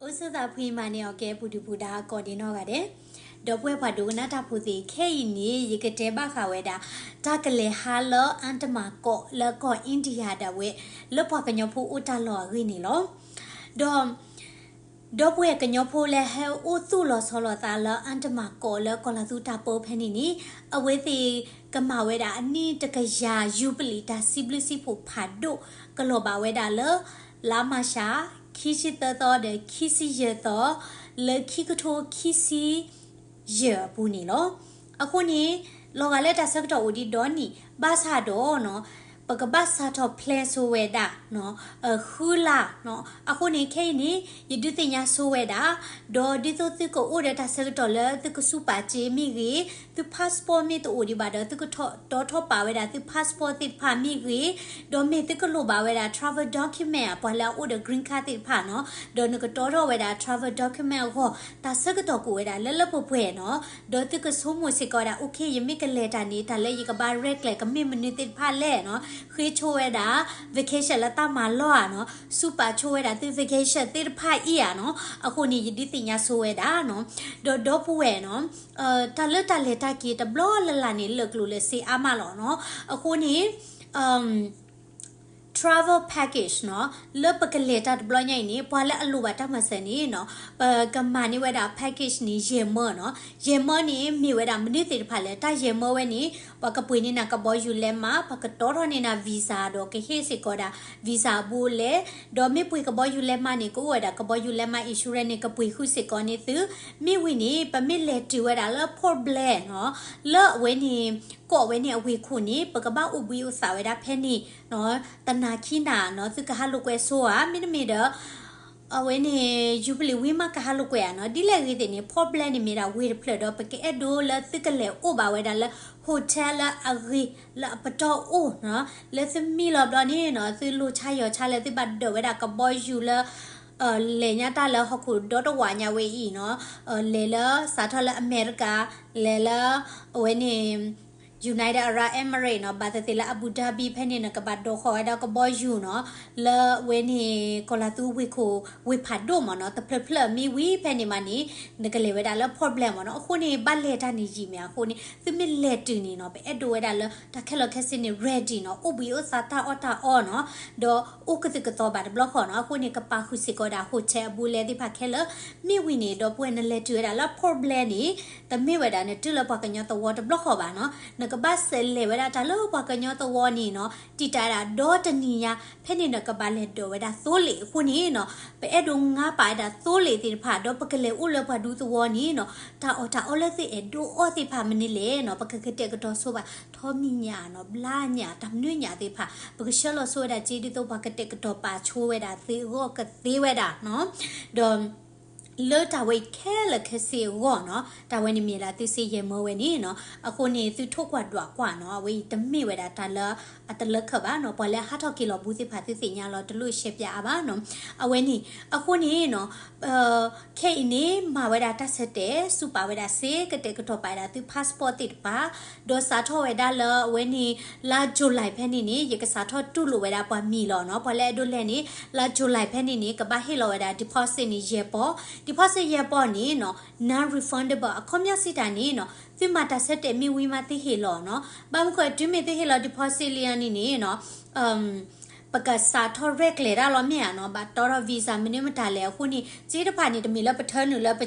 အိၣ်ဆူၣ်သးဖှံမၤန့ၢ်အီၤကဲ ပူၤဒုၣ်ပူၤဒါကိးဒံနီၢ်ဂၤဒဲး, ဒီပုၢ်ဝဲၢ်ပှၤဒိကနၣ်တၢ်ဖိသ့ၣ်, ခဲအံၤန့ၣ် ယကတဲဘၣ်ဃးဝဲဒၣ် တၢ်ကလဲၤဟးလၢအါတမၤကီးလၢကီၢ် India ဒၣ်ဝဲ လၢပှၤကညီဖိအိၣ်တၢ်လီၢ်အဂ့ၢ်န့ၣ်လီၤ. ဒီး ဒီပုၢ်ဝဲၢ်ကညီဖိလၢဟဲအိၣ်သူၣ်လီၤဆီလီၤသးလၢအါတမၤကီးလၢ ကီၤလၤသူတၢ်ပၢဖဲန့ၣ်န့ၣ်, အဝဲသ့ၣ်ကမၤဝဲဒၣ်အနံၣ်တကယၤယူဘလံၤ တၢ်စံးဘျုးစံးဖှိၣ်ဖးဒိၣ် ကလီၤဘၣ်ဝဲဒၣ်လၢ လါမၤရှး ခံဆံသၢသီဒီးခံဆံယဲၢ်သီ လၢခံကထိခံဆံ ယဲၢ်အပူၤန့ၣ်လီၤ. အဃိန့ၣ် လီၤဂာ်လၢတၢ်ဆၢကတီၢ်အိၣ်ဒံးဒီနံၣ် ဘၣ်ဆၣ်ဒီးနီၤ, ပကဘၣ်စးထီၣ် plan ဆိဝဲဒၣ် ဃုလါနီၤ. အဃိန့ၣ် ခဲအံၤန့ၣ် ယဒုးသ့ၣ်ညါဆိဝဲဒၣ်, ဒီးဒ်သိးသုကအိၣ်ဒီးတၢ်ဆၢကတီၢ်လၢသုကဆူၣ်ပာ်စ့မ့ၢ်ဂ့ၤ, သု passport မ့ၢ်တအိၣ်ဒံးဘၣ်ဒီး သုကတီၤထီၣ်ပာ်ဝဲဒၣ်သု passport သ့ၣ်တဖၣ်မ့ၢ်ဂ့ၤ, ဒီးမ့ၢ်သုကလိၣ်ဘၣ်ဝဲဒၣ် travel document အပှၤလၢအအိၣ်ဒီး green card သ့ၣ်တဖၣ်နီၤ, ဒီးနကတီၤထီၣ်ဝဲဒၣ် travel document အဂီၢ် တၢ်ဆၢကတီၢ်ကအိၣ်ဝဲဒၣ်လၢလၢပှဲၤပှဲၤနီၤ, ဒီးသုကဆိကမိၣ်စ့ၢ်ကီးဝဲဒၣ် okay ယမ့ၢ်ကလဲၤတၢ်န့ၣ် တၢ်လၢယကဘၣ်ရဲၣ်ကျဲၤကမ့ၢ်မနုၤသ့ၣ်တဖၣ်လဲၣ်နီၤ, ဃ့ဆိဝဲဒၣ် vacation လၢတၢ်မၤလီၢ်ဧါနီၤ, ဆူၣ်ပာ်ဆိဝဲဒၣ်သု vacation သ့ၣ်တဖၣ်အံၤဧါနီၤ, အဃိန့ၣ် ယဒုးသ့ၣ်ညါဆိဝဲဒၣ်နီၤ, ဒီးဒီပုၢ်ဝဲၢ်နီၤ, တၢ်လၢတၢ်လဲၤတၢ်က့ၤတဘျီလၢ်လၢ်န့ၣ် လၢာ်ကျိၤလၢာ်စ့အါမးလီၤနီၤ, အဃိန့ၣ် travel package နီၤ, လၢပကလဲၤတၢ်တဘျီညါအံၤန့ၣ် ပှၤလၢအလိၣ်ဘၣ်တၢ်မၤစၢၤန့ၣ်နီၤ, ပကမၤန့ၢ်ဝဲဒၣ် package န့ၣ် ယဲၢ်မၢနီၤ, ယဲၢ်မၢန့ၣ် မ့ၢ်ဝဲဒၣ်မနုၤသ့ၣ်တဖၣ်လဲၣ်, တၢ်ယဲၢ်မၢဝဲန့ၣ် ပှၤကပှ့ၤန့ၢ်နၤကဘီယူၤလဲမး, ပှၤကတီၤထီၣ်န့ၢ်နၤ visa ဒီးကဟ့ၣ်စ့ၢ်ကီးဒၣ် visa အဘူးအလဲ, ဒီးမ့ၢ်ပှ့ၤကဘီယူၤလဲမးန့ၣ် ကအိၣ်ဝဲဒၣ်ကဘီယူၤလဲမး insurance န့ၣ် ကပှ့ၤဃုာ်စ့ၢ်ကီးန့ၢ်သု, မ့ၢ်ဝံၤန့ၣ် ပမ့ၢ်လဲၤတုၤဝဲဒၣ်လၢ Port Blair နီၤ, လၢအဝဲန့ၣ် ကီၢ်ဝဲန့ၣ်အဝ့ၢ်ခိၣ်န့ၣ် ပကဘၣ်အိၣ်ဘှံးအိၣ်သါဝဲဒၣ်ဖဲန့ၣ်နီၤ, တနၤခံနၤနီၤ, သုကဟးလိာ်ကွဲဆိဧါ, မ့တမ့ၢ်ဒီး အဝဲန့ၣ် ယူဘလံၤဝံၤမးကဟးလိာ်ကွဲဧါနီၤ, ဒ်လဲၣ်ဂ့ၤသ့ၣ်န့ၣ် Port Blair န့ၣ်မ့ၢ်ဒၣ်ဝ့ၢ်တဖျၢၣ်ဒီး ပကအဲၣ်ဒိးလၢသုကလဲၤအိၣ်ဘၣ်ဝဲဒၣ်လၢ hotel လၢအဂ့ၤလၢအပတီၢ်အိၣ်နီၤ, လၢသုမံလီၤဘျီန့ၣ်နီၤ, သုလိၣ်ဆါယီၤဆါလၢသုဘၣ်ဒၢးဝဲဒၣ်ကဘီယူၤလၢ လဲၤညါတၢ်လၢဟီၣ်ခိၣ်ဒီတဝာ်ညါဝဲအံၤနီၤ, လဲၤလၢစးထီၣ်လၢအမဲရကၤ, လဲၤလၢ အဝဲန့ၣ် United Arab Emirates နီၤ, ဘၣ်သ့ၣ်သ့ၣ်လၢ Abu Dhabi ဖဲန့ၣ် နကဘၣ်ဒိးဃီၤဝဲဒၣ်ကဘီယူၤနီၤ, လၢအဝဲန့ၣ် ကီၤလၤသူဝ့ၢ်ခိၣ် ဝ့ၢ်ဖးဒိၣ်မ့ၢ်နီၤ, တဖျၢၣ်ဖျၢၣ်မ့ၢ်ဝံၤဖဲန့ၣ်မးန့ၣ် နကလဲၤဝဲဒၣ်လၢ Port Blair မ့ၢ်နီၤ, အဃိန့ၣ် ဘၣ်လဲၤတၢ်န့ၣ်ယံာ်မ့ၢ်အဃိန့ၣ် သုမ့ၢ်လဲၤတုၤန့ၣ်နီၤ, ပအဲၣ်ဒိးဝဲဒၣ်လၢတၢ်ခဲလၢာ်ခဲဆ့န့ၣ် ready နီၤ, အိၣ်ဘှံးအိၣ်သါတၢ်အီၣ်တၢ်အီနီၤ, ဒီးအိၣ်ကသုၣ်ကသီဘၣ်တဘျီဃီနီၤ, အဃိန့ၣ် ကပာ်ဃုာ်စ့ၢ်ကီးဒၣ် hotel အဘူးအလဲသ့ၣ်တဖၣ်ခဲလၢာ်, မ့ၢ်ဝံၤန့ၣ် ဒီပုၢ်ဝဲၢ်နလဲၤတုၤဝဲဒၣ်လၢ Port Blair န့ၣ် တမ့ၢ်ဝဲဒၣ်နတုၤလၢပှၤကညီသဝီတဘျီဃီဘၣ်နီၤ, နကဘၣ်စးလဲၤဝဲဒၣ်တၢ်လၢပှၤကညီသဝီန့ၣ်နီၤ, တံာ်တာ်ဝဲဒၣ်ဒီတနံၤညါ, ဖဲန့ၣ်နကဘၣ်လဲၤဒိးဝဲဒၣ်သိလ့ၣ်အဃိန့ၣ်နီၤ, ပအဲၣ်ဒိးငါပာ်ဝဲဒၣ်သိလ့ၣ်သ့ၣ်တဖၣ် ဒီးပကလဲၤအိၣ်လၢပှၤဒူသဝီန့ၣ်နီၤ, တၢ်အီၣ်တၢ်အီလၢသုအဲၣ်ဒိးအီၣ်သ့ၣ်တဖၣ်မနုၤလဲၣ်နီၤ, ပကကတဲာ်ကတီၤဆိဘၣ် ထီမံၤညၣ်နီၤ, ဘျါညၣ်, တၢ်မနုၤညၣ်သ့ၣ်တဖၣ် ပကဆှၢလီၤဆိဝဲဒၣ်စ့ဒ်သိးပှၤကတဲာ်ကတီၤပာ်ဆိဝဲဒၣ်သုအဂီၢ်ကသ့ဝဲဒၣ်နီၤ, ဒီး လၢတၢ်ဝဲအံၤခဲလၢာ်ခဲဆ့အဂီၢ်နီၤ, တၢ်ဝဲန့ၣ်မ့ၢ်ဒၣ်သုစ့ယဲၢ်မၢဝဲန့ၣ်နီၤ, အဃိန့ၣ် သုထိၣ်ကွၢ်ဒွးကွၢ်နီၤ, အဝဲအံၤတမ့ၢ်ဝဲဒၣ်တၢ်လၢအတလၢခၢၣ်ဘၣ်နီၤ, ပှၤလၢအဟးထီၣ်က့ၤလီၤဘူးသ့ၣ်တဖၣ်သုသ့ၣ်ညါလီၤ တလိၣ်ရှဲပၠးအါဘၣ်နီၤ, အဝဲန့ၣ် အဃိန့ၣ်နီၤ ခဲအံၤန့ၣ် မၤဝဲဒၣ်တၢ်ဆၢတဲာ် စူၢ်ပာ်ဝဲဒၣ်စ့ ကတဲာ်ကတီၤပာ်ဝဲဒၣ်သု passport သ့ၣ်တဖၣ်, ဒီးစးထီၣ်ဝဲဒၣ်လၢအဝဲန့ၣ် လါ July ဖဲန့ၣ်န့ၣ် ယကစးထီၣ်တူၢ်လိာ်ဝဲဒၣ်ပှၤမံၤလီၤနီၤ, ပှၤလၢအဲၣ်ဒိးလဲၤန့ၣ် လါ July ဖဲန့ၣ်န့ၣ် ကဘၣ်ဟ့ၣ်လီၤဝဲဒၣ် deposit န့ၣ် ယဲၢ်ပီၢ်, deposit ယဲၢ်ပီၢ်န့ၣ်နီၤ non-refundable အခီပညီစံးတၢ်န့ၣ်နီၤ သုမၤတၢ်ဆၢတဲာ်မ့ၢ်ဝံၤမးသုဟ့ၣ်လီၤနီၤ, ဘၣ်မနုၤဃိ တုၤမ့ၢ်သုဟ့ၣ်လီၤ deposit လံန့ၣ်န့ၣ်နီၤ ပကစးထီၣ်ရဲၣ်ကျဲၤတၢ်လီၤမ့ၢ်ဧါနီၤ, ဘၣ်တီထီၣ် visa မနုၤမတၤလဲၣ်အဃိန့ၣ် စ့တဖၣ်န့ၣ် တမ့ၢ်လၢပထၢနုာ်လၢပ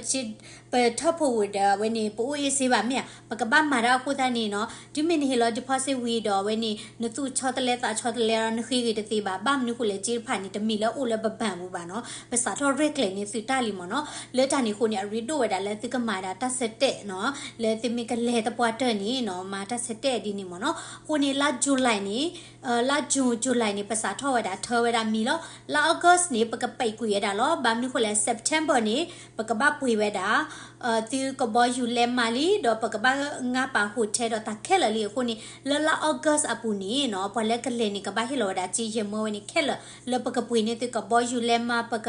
ပထၢဖှိၣ်ဝံၤဒီး အဝဲန့ၣ် ပအိၣ်အ့ၣ်စ့ဘၣ်မ့ၢ်ဧါ, ပကဘၣ်မၤတၢ်အဃိသတးန့ၣ်နီၤ, တုၤမ့ၢ်နဟ့ၣ်လီၤ deposit ဝံၤဒီး အဝဲန့ၣ် နသူၣ်ဆီတလဲသးဆီတလဲဒီး နဃ့ဂ့ၤတသ့ဘၣ်, ဘၣ်မနုၤဃိလဲၣ် စ့တဖၣ်န့ၣ် တမ့ၢ်လၢအိၣ်လၢပ bank ပူၤဘၣ်နီၤ, ပစးထီၣ်ရဲၣ်ကျဲၤန့ၢ်သုတၢ်လံမ့ၢ်နီၤ, လၢတၢ်န့ၣ်အဃိန့ၣ် အရ့ဒိၣ်ဝဲဒၣ်လၢသုကမၤဒၣ်တၢ်ဆၢတဲာ်နီၤ, လၢသုမ့ၢ်ကလဲၤသပှၢ်တၢၢ်န့ၣ်နီၤ, မၤတၢ်ဆၢတဲာ်ဒ်န့ၣ်မ့ၢ်နီၤ, အဃိန့ၣ် လါ July န့ၣ် လါ June July န့ၣ် ပစးထီၣ်ဝဲဒၣ်ထၢဝဲဒၣ်မံၤလီၤ, လါ August န့ၣ် ပကပဲာ်ကွံာ်ဝဲဒၣ်လီၤ, ဘၣ်မနုၤဃိလဲၣ် September န့ၣ် ပကဘၣ်ပှ့ၤဝဲဒၣ် သုကဘီယူၤလဲမးလံ, ဒီးပကဘၣ်ငါပာ် hotel ဒီးတၢ်ခဲလၢာ်လံအဃိန့ၣ် လၢလါ August အပူၤန့ၣ်နီၤ, ပှၤလၢကလဲၤန့ၣ် ကဘၣ်ဟ့ၣ်လီၤဝဲဒၣ်စ့ယဲၢ်မၢဝဲန့ၣ်ခဲလၢာ်, လၢပကပှ့ၤန့ၢ်သုကဘီယူၤလဲမး, ပက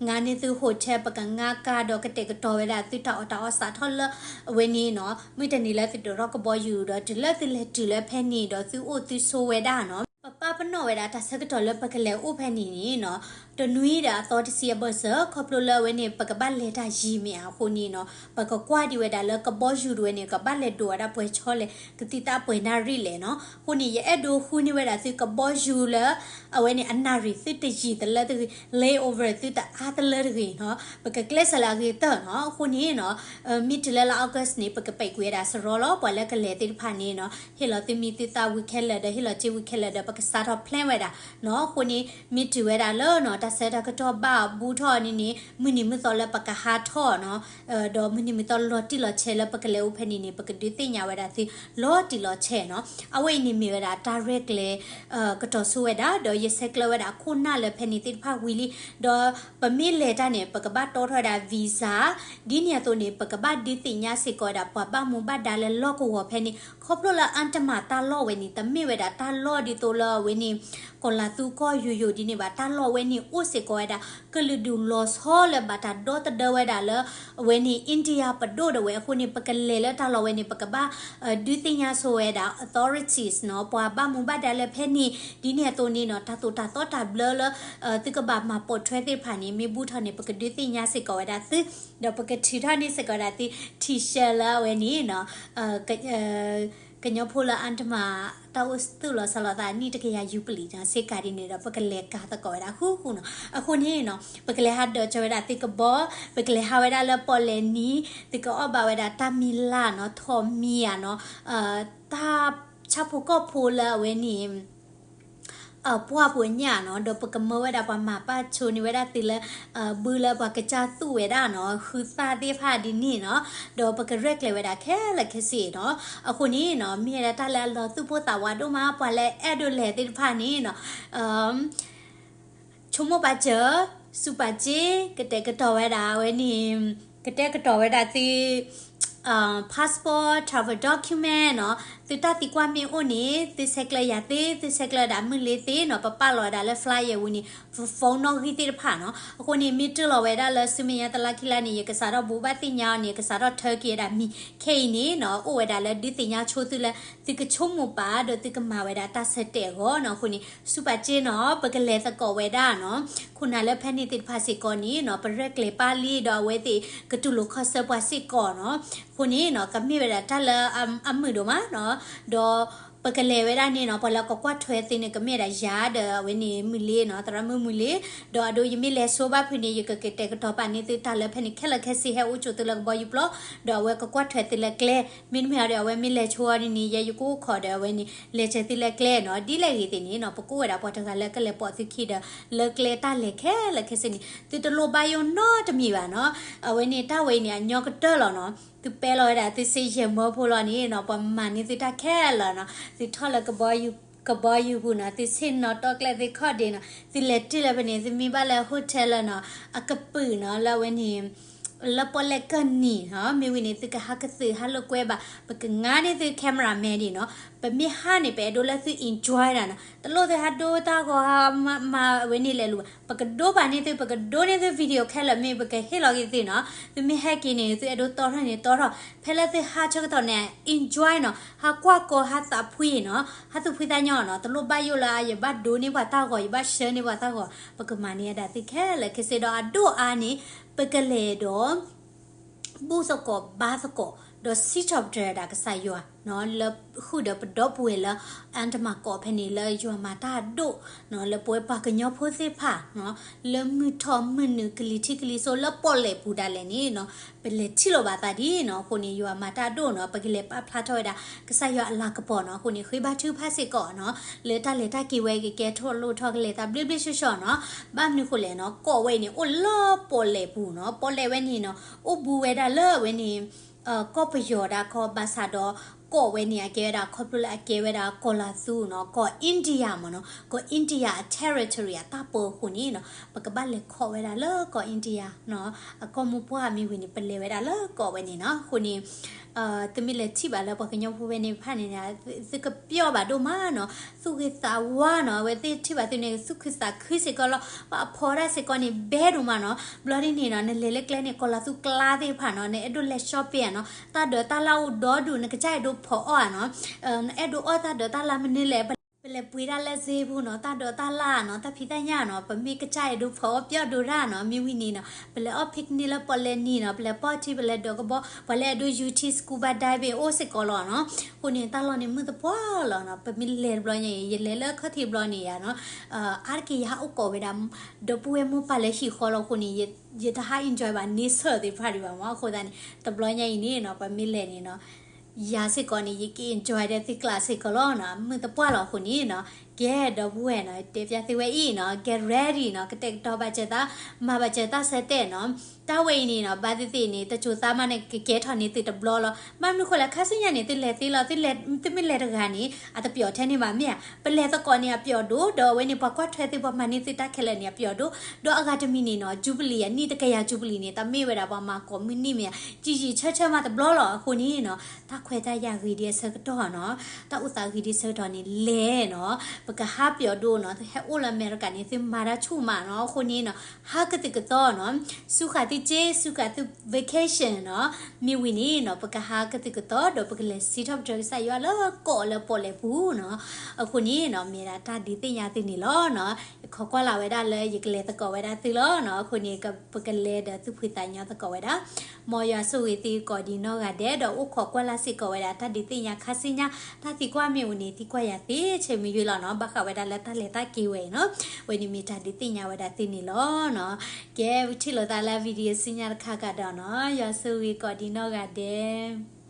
ငါန့ၢ်သု hotel, ပကငါကၤဒီးကတဲာ်ကတီၤဝဲဒၣ်သုတၢ်အီၣ်တၢ်အီစးထီၣ်လၢအဝဲန့ၣ်နီၤ, မုၢ်တနံၤလၢသုဒိးထီၣ်ကဘီယူၤဒီးတုၤလၢသုလဲၤတုၤလၢဖဲန့ၣ်ဒီးသုအိၣ်သုဆိးဝဲဒၣ်နီၤ, ပပာ် ပနီၣ်ဝဲဒၣ်တၢ်ဆၢကတီၢ်လၢပကလဲၤအိၣ်ဖဲန့ၣ်န့ၣ်နီၤ, တနွံဒီးအသီတဆံအဘၢၣ်စၢၤ ခီဖျိလၢအဝဲန့ၣ် ပကဘၣ်လဲၤတၢ်ယံာ်မ့ၢ်ဧါအဃိန့ၣ်နီၤ, ပကကွၢ်ဒံးဝဲဒၣ်လၢကဘီယူၤတဝဲန့ၣ် ကဘၣ်လဲၤဒိးဝဲဒၣ်ပှဲၤဆီလဲၣ် ကသံၣ်သၣ်ပှဲၤနၣ်ရံၣ်လဲၣ်နီၤ. အဃိန့ၣ် ယအဲၣ်ဒိးဃုန့ၢ်ဝဲဒၣ်သုကဘီယူၤလၢ အဝဲန့ၣ်အနၣ်ရံၣ်သုတယံာ်တလၢတဂ့ၤ, layover သုတအါတလၢတဂ့ၤနီၤ, ပကကျဲးစၢးလၢအဂ့ၤကတၢၢ်နီၤ. အဃိန့ၣ်နီၤ မ့ၢ်တုၤလၢလါ August န့ၣ် ပကပဲာ်ကွံာ်ဝဲဒၣ်စရီလီၤ. ပှၤလၢကလဲၤသ့ၣ်တဖၣ်န့ၣ်နီၤ ဟ့ၣ်လီၤသုမံၤသုသးဝံၤခဲလၢာ်ဒီး ဟ့ၣ်လီၤစ့ဝံၤခဲလၢာ်ဒီး ပကစးထီၣ် plan ဝဲဒၣ်နီၤ. အဃိန့ၣ် မ့ၢ်တုၤဝဲဒၣ်လၢနီၤ တၢ်ဆၢတၢ်ကတီၢ်ဘၣ်အဘူးထီၣ်န့ၣ်န့ၣ် မုၢ်နံၤမုၢ်သီလၢပကဟးထီၣ်နီၤ, ဒီးမုၢ်နံၤမုၢ်သီလီၤတံၢ်လီၤဆဲးလၢပကလဲၤအိၣ်ဖဲန့ၣ်န့ၣ် ပကဒုးသ့ၣ်ညါဝဲဒၣ်သုလီၤတံၢ်လီၤဆဲးနီၤ. အဝဲအံၤန့ၣ်မ့ၢ်ဝဲဒၣ်တၢ်ရဲၣ်ကျဲၤ ကတီၤဆိဝဲဒၣ် ဒီးယဆဲးကျၢဝဲဒၣ်ခိၣ်နၢ်လၢဖဲန့ၣ်သ့ၣ်တဖၣ်ဝံၤလံ, ဒီးပမ့ၢ်လဲၤတၢ်န့ၣ် ပကဘၣ်တီထီၣ်ဝဲဒၣ် visa, ဒ်န့ၣ်အသိးန့ၣ် ပကဘၣ်ဒုးသ့ၣ်ညါစ့ၢ်ကီးဝဲဒၣ် ပှၤဘၣ်မူဘၣ်ဒါလၢလီၢ်ကဝီၤဖဲန့ၣ် ခီဖျိလၢအါတမၢ်တၢ်လီၢ်ဝဲန့ၣ် တမ့ၢ်ဝဲဒၣ်တၢ်လီၢ်ဒ်သိးလၢအဝဲန့ၣ် ကီၢ်လၤသူကီၢ်ယိာ်ယိာ်ဒ်န့ၣ်ဘၣ်. တၢ်လီၢ်ဝဲန့ၣ်အိၣ်စ့ၢ်ကီးဝဲဒၣ် ကလုာ်ဒူၣ်လီၤဆီလၢဘၣ်တၢ်ဒီသဒၢဝဲဒၣ်လၢ အဝဲန့ၣ် India ပဒိၣ်ဒၣ်ဝဲအဃိန့ၣ် ပကလဲၤလၢတၢ်လီၢ်ဝဲန့ၣ် ပကဘၣ် ဒုးသ့ၣ်ညါဆိဝဲဒၣ် authorities နီၤ, ပှၤဘၣ်မူဘၣ်ဒါလၢဖဲန့ၣ် ဒ်န့ၣ်အသိးန့ၣ်နီၤ တၢ်သိၣ်တၢ်သီတၢ်ဘျၢလၢ သုကဘၣ်မၤပိာ်ထွဲသ့ၣ်တဖၣ်န့ၣ် မ့ၢ်ဘူးထီၣ်န့ၣ် ပကဒုးသ့ၣ်ညါစ့ၢ်ကီးဝဲဒၣ်သု, ဒီးပကထုးထီၣ်န့ၢ်စ့ၢ်ကီးဝဲဒၣ်သု T-shirt လၢအဝဲန့ၣ်နီၤ ကညီဖိလၢအါတမၢ် တၢ်အိၣ်သူၣ်လီၤဆီလီၤသးနံၣ်တကယၤယူဘလံၤနီၤ စ့ၢ်ကီးဒ်န့ၣ်ဒီး ပကလဲၤကၤသကိးဝဲဒၣ်ဃူဃူနီၤ. အဃိန့ၣ်နီၤ ပကလဲၤဟးဒၢးကၠီဝဲဒၣ်သုကဘီ, ပကလဲၤဟးဝဲဒၣ်လၢပီၣ်လဲၣ်နံၤ, သုကအီၣ်ဘၣ်ဝဲဒၣ်တၢ်မံၤလၢ်နီၤ ထိးမံၤဧါနီၤ, တၢ်ဆၣ်ဖိကီၢ်ဖိလၢအဝဲန့ၣ် ပှၢ်ပူၤညၣ်နီၤ, ဒီးပကမၢဝဲဒၣ်ပှၤမၤပာ်ဆိန့ၢ်ဝဲဒၣ်သုလၢ ဘုလၢပှၤကစၢ်သူၣ်ဝဲဒၣ်နီၤ ဃုသၣ်သ့ၣ်တဖၣ်ဒ်န့ၣ်နီၤ, ဒီးပကရဲၣ်ကျဲၤဝဲဒၣ်ခဲလၢာ်ခဲဆ့နီၤ. အဃိန့ၣ်နီၤ မ့ၢ်ဝဲဒၣ်တၢ်လၢအလီၤသူၣ်ပိၢ်သးဝးဒိၣ်မး ပှၤလၢအဲၣ်ဒိးလဲၤသ့ၣ်တဖၣ်န့ၣ်နီၤ ဆိကမိၣ်ပာ်စၢၤ, စူးပာ်စ့, ကတဲာ်ကတီၤဝဲဒၣ်ဝဲန့ၣ်, ကတဲာ်ကတီၤဝဲဒၣ်သု passport, travel document နီၤ, သုတၢ်သံကွၢ်မ့ၢ်အိၣ်န့ၣ် သုဆဲးကျၢယၤသ့, သုဆဲးကျၢဒၣ်မုၢ်လ့သ့နီၤ, ပပာ်လီၤဝဲဒၣ်လၢ flyer ဝံၤန့ၣ် phone နီၣ်ဂံၢ်သ့ၣ်တဖၣ်နီၤ. အဃိန့ၣ် မ့ၢ်တုၤလီၤဝဲဒၣ်လၢဆူမဲာ်ညါတလါခံလါန့ၣ် ယကစးထီၣ်ဘိးဘၣ်သ့ၣ်ညါအီၤန့ၣ် ယကစးထီၣ်ထၢက့ၤဝဲဒၣ်မံၤခဲအံၤန့ၣ်နီၤ, အိၣ်ဝဲဒၣ်လၢဒုးသ့ၣ်ညါဆိသုလၢ သုကဆိကမိၣ်ပာ်ဒီးသုကမၤဝဲဒၣ်တၢ်ဆၢတဲာ်အဂီၢ်နီၤ. အဃိန့ၣ် စူးပာ်စ့နီၤ ပကလဲၤသကိးဝဲဒၣ်နီၤ, ခိၣ်နၢ်လၢဖဲန့ၣ်သ့ၣ်တဖၣ်စ့ၢ်ကီးန့ၣ်နီၤ ပရဲၣ်ကျဲၤပာ်လံဒီးအဝဲသ့ၣ်ကတူၢ်လိာ်ခီၣ်ဆၢပှၤစ့ၢ်ကီးနီၤ. အဃိန့ၣ်နီၤ ကမ့ၢ်ဝဲဒၣ်တၢ်လၢအမုာ်ဒိၣ်မးနီၤ, ဒီးပကလဲၤဝဲဒၣ်န့ၣ်နီၤ ပှၤလၢကကွၢ်ထွဲသုန့ၣ် ကမ့ၢ်ဝဲဒၣ်ယၤဒီးအဝဲန့ၣ်မုၢ်လ့နီၤ, သရၣ်မုၣ်မုၢ်လ့, ဒီးအဒိ ယမ့ၢ်လဲၤဆိဘၣ်ဖုးန့ၣ် ယကကတဲာ်ကတီၤပာ်န့ၢ်သုတၢ်လၢဖဲန့ၣ်ခဲလၢာ်ခဲဆ့ ဟဲအိၣ်ကၠိသုလၢကဘီယူၤပျီ, ဒီးအဝဲကကွၢ်ထွဲသုလၢကျဲ, မ့တမ့ၢ်ဒီးအဝဲမ့ၢ်လဲၤဆိအီၤန့ၣ်န့ၣ် ယဲယကအိၣ်ခိးဒီးအဝဲန့ၣ် လဲၤစၢၤသုလၢကျဲနီၤ. ဒ်လဲၣ်ဂ့ၤသ့ၣ်န့ၣ်နီၤ ပကအိၣ်ဝဲဒၣ်ပှၤတဂၤလၢကလဲၤပိာ်သုခံဒီး လၢကျဲတၢ်လဲၤခဲလၢာ်ခဲဆ့န့ၣ် သုတလိၣ်ဘၣ်ယိၣ်နီတမံၤဘၣ်နီၤ. အဝဲန့ၣ်တၢ်ဝဲအံၤန့ၣ် အညီကတၢၢ်လီၤနီၤ. သုပဲလီၤဝဲဒၣ်သုစ့ယဲၢ်မၢဖိလီၤန့ၣ်နီၤ ပှၤမၤန့ၢ်သုတၢ်ခဲလၢာ်နီၤ. သုထီၣ်လၢကဘီယူၤ ကဘီယူၤပူၤနီၤ, သုဆ့ၣ်နီၤတီကျဲသ့ခီၣ်ဒ့နီၤ, သုလဲၤတုၤလၢဖဲန့ၣ် သုမ့ၢ်ဘၣ်လၢ hotel လၢနီၤ အကပုာ်နီၤ လၢအဝဲန့ၣ် လၢပီၣ်လဲၣ်ကၢၢ်နံၤနီၤ, မ့ၢ်ဝံၤန့ၣ် သုကဟးကသုးဟးလိာ်ကွဲဘၣ်, ပကငါန့ၢ်သု cameraman ဒံးနီၤ. ပမ့ၢ်ဟးန့ၣ် ပအဲၣ်ဒိးလၢသု enjoy ဒၣ်နီၤ, တလိၣ်သုဟးဒိတၢ်ဂီၤ ဟးမၤဝဲန့ၣ်လဲၤလူၤဘၣ်, ပကဒိပာ်န့ၢ်သု, ပကဒိန့ၢ်သု video ခဲလၢာ်မ့ၢ် ပကဟ့ၣ်လီၤက့ၤသုနီၤ. သုမ့ၢ်ဟဲက့ၤန့ၣ် သုအဲၣ်ဒိးတီထီၣ်န့ၣ်တီထီၣ်, ဖဲလၢသုဟးဆၢကတီၢ်န့ၣ် enjoy နီၤ, ဟးကွၢ်ကီ ဟးသးဖှံနီၤ, ဟးသူၣ်ဖှံသးညီနီၤ, တလိၣ်ဘၣ်ယိၣ်လၢယဘၣ်ဒိန့ၢ်ပှၤတၢ်ဂီၤ, ယဘၣ်ဆှၢန့ၢ်ပှၤတၢ်ဂီၤ, ပကမၤန့ၢ်ဝဲဒၣ်သုခဲလၢာ်ခဲဆ့ဒီး အဒိၣ်အါန့ၣ် ပကလဲၤဒီး ဘူၣ်သကိးဘါသကိး ဒီးစံးထီၣ်ပတြၢၤဒၣ်ကစၢ်ယွၤ လၢဃုာ်ဒီးပဒီပုၢ်ဝဲၢ်လၢ အါတမၢ်ကီၢ်ဖဲန့ၣ် လၢယွၤမၤတၢ်ဒိၣ် လၢပဝဲပှၤကညီဖိသ့ၣ်တဖၣ် လၢမုၢ်ထီၣ်မုၢ်နုာ်ကလံၤထံးကလံၤစိးလၢပီၣ်လဲၣ်ပူၤဒၣ်လဲာ်န့ၣ် ပလဲၤထံၣ်လိာ်ဘၣ်သးဒ်နီၤ. အဃိန့ၣ် ယွၤမၤတၢ်ဒိၣ်နီၤ ပကလဲၤပာ်ဖျါထီၣ်ဝဲဒၣ် ကစၢ်ယွၤအလၤကပီၤနီၤ. အဃိန့ၣ် ဃ့ဘါထုကဖၣ်စ့ၢ်ကီးနီၤ လၢတၢ်လဲၤတၢ်က့ၤဝဲကကဲထီၣ်လိၣ်ထီၣ်ကလဲၤသးဘျ့ဘျ့ဆှီဆှီနီၤ. ဘၣ်မနုၤဃိလဲၣ်နီၤ ကီၢ်ဝဲအံၤန့ၣ် အိၣ်လၢပီၣ်လဲၣ်ပူၤနီၤ. ပီၣ်လဲၣ်ဝဲန့ၣ်နီၤ အိၣ်ဘူးဝဲဒၣ်လၢအဝဲန့ၣ် ကီၢ်ပယီၤဒၣ်ခီ ဘၣ်ဆၣ်ဒီး ကီၢ်ဝဲန့ၣ် အကဲဝဲဒၣ်ခီဖျိလၢအကဲဝဲဒၣ်ကီၢ်လၤသူနီၤ ကီၢ် India မ့ၢ်နီၤ ကီၢ် India အ territory အတၢ်ပၢအဃိန့ၣ်နီၤ ပကဘၣ်လဲၤခီၣ်ဝဲဒၣ်လၢကီၢ် India နီၤ အကီၢ်မိၢ်ပှၢ်မ့ၢ်ဝံၤန့ၣ် ပလဲၤဝဲဒၣ်လၢကီၢ်ဝဲန့ၣ်နီၤ. အဃိန့ၣ် သုမ့ၢ်လဲၤထံၣ်ဘၣ်လၢပှၤကညီဖိဖဲန့ၣ်တဖၣ်န့ၣ် သုကပျီၣ်ဘၣ်ဒိၣ်မးနီၤ သူၣ်ဂ့ၤသးဝါနီၤ အဝဲသ့ၣ်ထံၣ်ဘၣ်သုန့ၣ် သူၣ်ခုသးခုစ့ၢ်ကီးလီၤ. ပှၤအဖီတၢ်စ့ၢ်ကီးန့ၣ် ဘဲဒိၣ်မးနီၤ ဘျီဒ်န့ၣ်နီၤ နလဲၤလၢကျဲန့ၣ် ကီၢ်လၤသူကျါသ့ၣ်တဖၣ်နီၤ နအဲၣ်ဒိးလဲၤ shopping ဧါနီၤ တၢ်ဒၢးတၢ်လၢ်အိၣ်ဒီဒူၣ် နကစၢ်အဲၣ်ဒိးဖီၣ်အီၣ်ဧါနီၤ နအဲၣ်ဒိးအီၣ်တၢ်ဒၢးတၢ်လၢ်မနုၤလဲၣ် ပလဲၤပှ့ၤတၢ်လၢစ့ပူၤနီၤ, တၢ်ဒိးတၢ်လၣ်နီၤ, တၢ်ဖံးတၢ်ညၣ်နီၤ, ပမ့ၢ်ကစၢ်အဲၣ်ဒိးဖီအီၣ်ပျီၢ်ဒိးတၢ်နီၤ, မ့ၢ်ဝံၤန့ၣ်နီၤ, ပလဲၤအီၣ် picnic လၢပီၣ်လဲၣ်နံၤနီၤ, ပလဲၤ party ပလဲၤဒိးကဘီ, ပှၤလၢအဒိး ယူၣ်ထံ scuba diving အိၣ်စ့ၢ်ကီးလီၤနီၤ. အဃိန့ၣ် တၢ်လီၢ်န့ၣ်မုာ်သပှၢ်လီၤနီၤ. ပမ့ၢ်လဲၤတဘျီညါအံၤ, ယလဲၤလၢခီၣ်ထံးဘျီန့ၣ်ယါနီၤ, အါတက့ၢ်ယဟးအိၣ်ကိးဝဲဒၣ် ဒီပုၢ်ဝဲၢ်မိၢ်ပၢ်လၢဟံၣ်ဃီလီၤ. အဃိန့ၣ် ယတဟး enjoy ဘၣ်န့ဆၢၣ်သ့ၣ်တဖၣ်ဒံးဘၣ်မး. အဃိသတးန့ၣ် တဘျီညါအံၤန့ၣ်နီၤ, ပမ့ၢ်လဲၤန့ၣ်နီၤ, ယၤစ့ၢ်ကီးန့ၣ် ယက enjoy ဒီးသုကျးစ့ၢ်ကီးလီၤနီၤ. မုာ်သပှၢ်လီၤအဃိန့ၣ်နီၤ, ကဲဒီပုၢ်ဝဲၢ်နီၤ, တဲပျၢ်သုဝဲအံၤနီၤ, get ready နီၤ, ကတဲာ်ကတီၤဘၣ်စၢၤသး, မၤဘၣ်စၢၤသးဆၢတဲာ်နီၤ. တၢ်ဝဲအံၤန့ၣ်နီၤ, ဘၣ်သ့ၣ်သ့ၣ်န့ၣ် တစိၤသးမးန့ၣ် ကကဲထီၣ်န့ၢ်သုတဘျီလီၤ. ဘၣ်မနုၤဃိလဲၣ်, ခါဆူညါန့ၣ် သုလဲၤသ့လီၤ, သုမ့ၢ်လဲၤတဂၤန့ၣ် အတပျီၣ်ထဲန့ၣ်ဘၣ်မ့ၢ်ဧါ. ပလဲၤသကိးန့ၣ်အပျီၣ်ဒိၣ်, ဒီးအဝဲန့ၣ် ပှၤကွၢ်ထွဲသု ပှၤမၤန့ၢ်သုတၢ်ခဲလၢာ်န့ၣ်အပျီၣ်ဒိၣ်, ဒီးအဂၤတမံၤန့ၣ်နီၤ, ကၠူဘလံၤ, အနံၣ်တကယၤကၠူဘလံၤန့ၣ် တၢ်မ့ၢ်ဝဲဒၣ်ပှၤမၤကိးမုၢ်နံၤမ့ၢ်ဧါ, ယံာ်ယံာ်ဆၢဆၢမးတဘျီလီၤ. အဃိန့ၣ်နီၤ, တၢ်ခွဲးတၢ်ယာ်ဂ့ၤဒံးအဆၢကတီၢ်နီၤ, တၢ်အိၣ်သးဂ့ၤဒံးအဆၢကတီၢ်န့ၣ် လဲၤနီၤ, ပကဟးပျီၣ်ဒိၣ်နီၤ. သုဟဲအိၣ်လၢအမဲရကၤန့ၣ် သုမၤတၢ်ဆူၣ်မးနီၤ. အဃိန့ၣ်နီၤ, ဟးကသုၣ်ကသီနီၤ, စူးဃာ်သုစ့, စူးဃာ်သု vacation နီၤ. မ့ၢ်ဝံၤန့ၣ်နီၤ, ပကဟးကသုၣ်ကသီ ဒီးပကလဲၤစံးထီၣ်ပတြၢၤကစၢ်ယွၤလၢကီၢ်လၢပီၣ်လဲၣ်ပူၤနီၤ. အဃိန့ၣ်နီၤ, မ့ၢ်ဒၣ်တၢ်ဒုးသ့ၣ်ညါသုန့ၣ်လီၤနီၤ. ယခိးကွၢ်လၢ်ဝဲဒၣ်လၢယကလဲၤသကိးဝဲဒၣ်သုလီၤနီၤ. အဃိန့ၣ် ပကလဲၤဒီးသူၣ်ဖှံသးညီသကိးဝဲဒၣ်. မ်ယွၤဆိၣ်ဂ့ၤသုကိးဒံးနီၢ်ဂၤဒဲး, ဒီးအိၣ်ခိးကွၢ်လၢ်စ့ၢ်ကီးဝဲဒၣ်တၢ်ဒုးသ့ၣ်ညါခါဆူညါ, တၢ်သံကွၢ်မ့ၢ်အိၣ်န့ၣ် သံကွၢ်ယၤသ့, ဆဲးမုၢ်ယွၤလီၤနီၤ, ဘၣ်ဃးဝဲဒၣ်လၢတၢ်လဲၤတၢ်က့ၤဝဲအံၤနီၤ. ဝဲန့ၣ်မ့ၢ်တၢ်ဒုးသ့ၣ်ညါဝဲဒၣ်သုန့ၣ်လီၤနီၤ. ကဲ ပထံၣ်လိာ်သးလၢ video ဆူညါတခါကဒီးနီၤ, ယွၤဆိၣ်ဂ့ၤကိးဒံးနီၢ်ဂၤဒဲး.